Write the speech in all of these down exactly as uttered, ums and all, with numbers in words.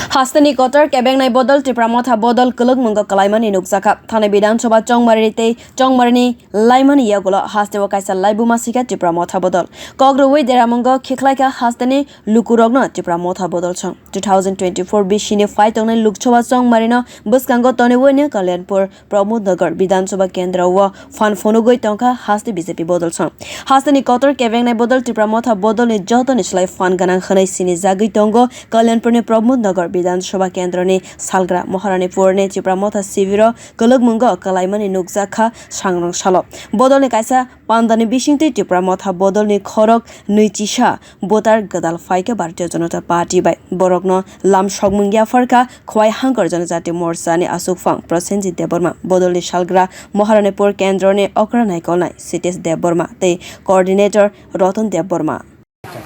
Hasteni kotor kebengnai bodol Tipra Motha bodol kwlwkmungo kwlaimani nukjakha. Thani Bidhan Sabha chongmari tei chongmarini laimani yagulo hasteo kaisa laibuma sikha Tipra Motha bodol. Kok rwui deramungo khiklaikha hasteni lukurokno Tipra Motha bodol song. Two thousand twenty-four bisini phai tongnai Lok Sabha chongmarino bwskango toniwino Kalyanpur Pramod Nagar Bidhan Sabha kendro o phan phunugwi tongkha haste B J P bodol song. Hasteni kotor kebengnai bodol Tipra Motha bodolni jotoni slai phan gwnang hwnwi sinijagwi tongo Kalyanpurni Pramod Nagar Bidhan Sabha kendroni salgra Maharanipurni Tipra Motha sibiro kwlwkmungo kwlaimani nukjakha sangrong salo. Bodolni kaisa pandani bisingtwi Tipra Motha bodolni khorok nwi chisa voter gwdal phaikha Bharatiya Janata Party bai. Borokno lam sokmung yapharkha Khwai Hangkor Janajati Morchani asukphang Prosenjit Debbarma, bodolni salgra Maharanipur kendroni okra naikolnai Sitesh Debbarma tei coordinator Ratan Debbarma.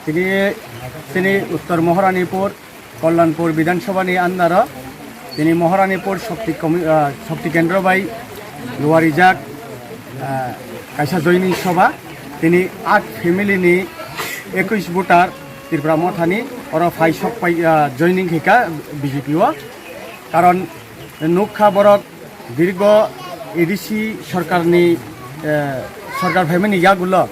Tini, tini Uttor Maharanipur, Kalyanpur Bidhan Sabha ni under o, tini Maharanipur Shakti Komi-, ah, Shakti Kendra bai luarijak, ah, kaisa joining sabha. Tini aat family ni ekush voter Tipra Motha ni oro phai sok pai, ah, joining khaika B J P o. Karon nukha borok dirgo A D C sarkar ni, eh, sarkar phaimani yagulo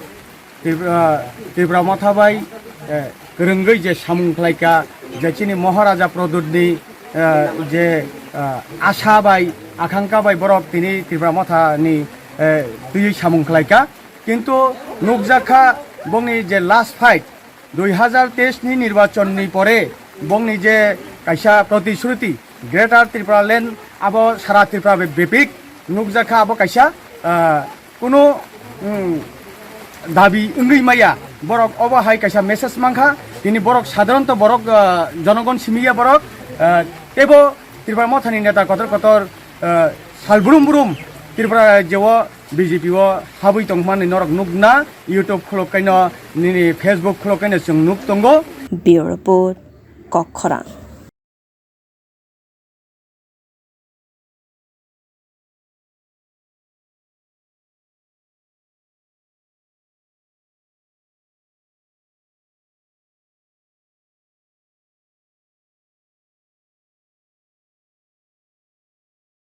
Tripura, Tripura Motha bai, eh, kwrwngwi je samung khlaika, je chini Maharaja Pradyut ni, eh, je, eh, asa bai, akhankha bai borok tini Tripura Motha ni, eh, twiwi samung khlaika. Kintu nukjakha bongni je last fight, dui hazar teis ni nirbachon ni pore bongni je kaisa protishruti, Greater Tripura Land abo sara Tripura be-, bepik nukjakha abo kaisa, ah, kunu, mm, dabi wngwi maya. Borok obo hai kaisa message mankha, tini borok sadharanto borok, ah, jonogon simiya borok, ah, tebo Tripura Mothani neta kotor kotor, ah, sal brum brum Tripura rajyo o B J P o habwi tongmani norok nukna YouTube khulok kaino nini Facebook khulok kaino chwng nuk tongo. Bureau Report, Kokkhorang.